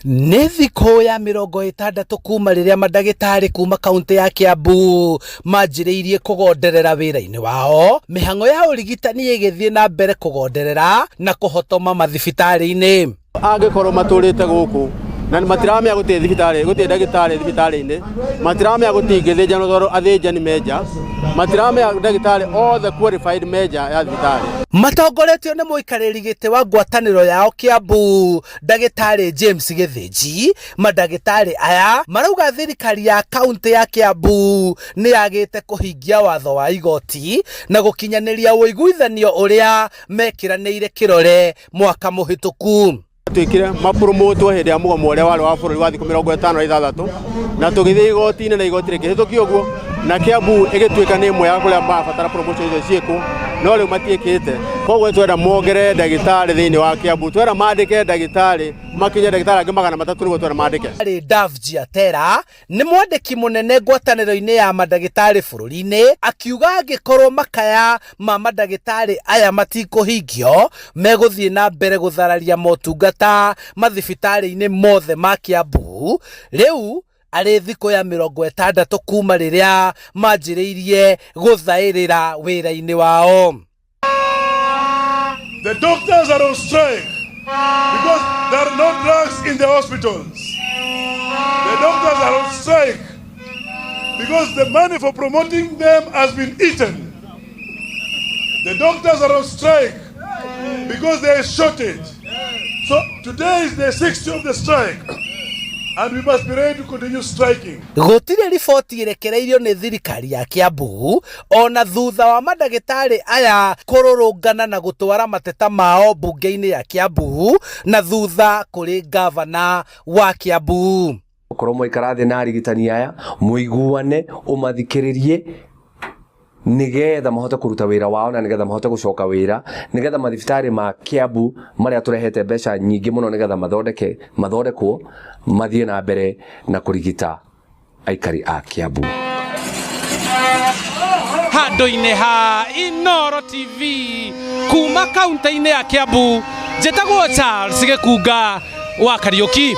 Nĩ thikũ ya 60 kuma rĩrĩa mandagĩtarĩ kuma kaũntĩ ya Kiambu manjĩrĩirie kũgonderera wĩra-inĩ wao, mĩhang'o ya ũrigitani ĩgĩthiĩ na mbere kũgonderera na kũhotoma mathibitarĩ-inĩ. Angĩkorwo matũrĩte gũkũ na matiramenya gũtirĩ thibitarĩ, gũtirĩ ndagĩtarĩ thibitarĩ-inĩ, matiramenya gũtingĩthĩnjanwo tondũ athĩnjani me nja, matiramenya ndagĩtarĩ othe qualified me nja ya thibitarĩ. Matongoretio nĩ mũikarĩri gĩtĩ wa ngwatanĩro yao Kiambu, Ndagĩtarĩ James Gĩthĩnji, mandagĩtarĩ aya marauga thirikari ya kaũntĩ ya Kiambu nĩ yagĩte kũhingia watho wa igoti na gũkinyanĩria ũiguithanio ũrĩa mekĩranĩire kĩrore mwaka mũhĩtũku. Twĩkire mapromotwo hĩndĩ ya mũgomo ũrĩa warĩ wa bũrũri wa thikũ 56 na tũgĩthiĩ igoti-inĩ na igoti rĩkĩhĩtũkia ũguo na Kiambu ĩgĩtuĩka nĩ ĩmwe ya kũrĩa marabatara promotion icio ciĩkwo no rĩu matiĩkĩte. Koguo twenda mongerere ndagĩtarĩ thĩinĩ wa Kiambu, twenda mandĩke ndagĩtarĩ makinye ndagĩtarĩ angĩ 300 nĩguo twenda mandĩke. Arĩ Davji Atera nĩ mwandĩki mũnene ngwatanĩro-inĩ ya mandagĩtarĩ bũrũri-inĩ, akiuga angĩkorwo makaya ma mandagĩtarĩ aya matikũhingio, megũthiĩ na mbere gũthararia motungata mathibitarĩ-inĩ mothe ma Kiambu. Rĩu arĩ thikũ ya 60 kuma rĩrĩa manjĩrĩirie gũthaĩrĩra wĩra-inĩ wao. The doctors are on strike because there are no drugs in the hospitals. The doctors are on strike because the money for promoting them has been eaten. The doctors are on strike because there is shortage. So today is the 60th of the strike and we must be ready to continue striking. Gũtirĩ riboti ĩrekereirio nĩ thirikari ya Kiambu ona thutha wa mandagĩtarĩ aya kũrũrũngana na gũtwara mateta mao mbunge-inĩ ya Kiambu na thutha kũrĩ ngavana wa Kiambu. Okorwo mwaikara thĩ na arigitani aya mũiguane, ũmathikĩrĩrie nigetha mahote kũruta wĩra wao na nigetha mahote gũcoka wĩra, nigetha mathibitarĩ ma Kiambu marĩa tũrehete mbeca nyingĩ mũno nigetha mathondekwo mathiĩ na mbere na kũrigita aikari a Kiambu. Handũ-inĩ ha Inooro TV kuma kaunti-inĩ ya Kiambu, njĩtagwo Charles Gĩkunga wa Kariũki.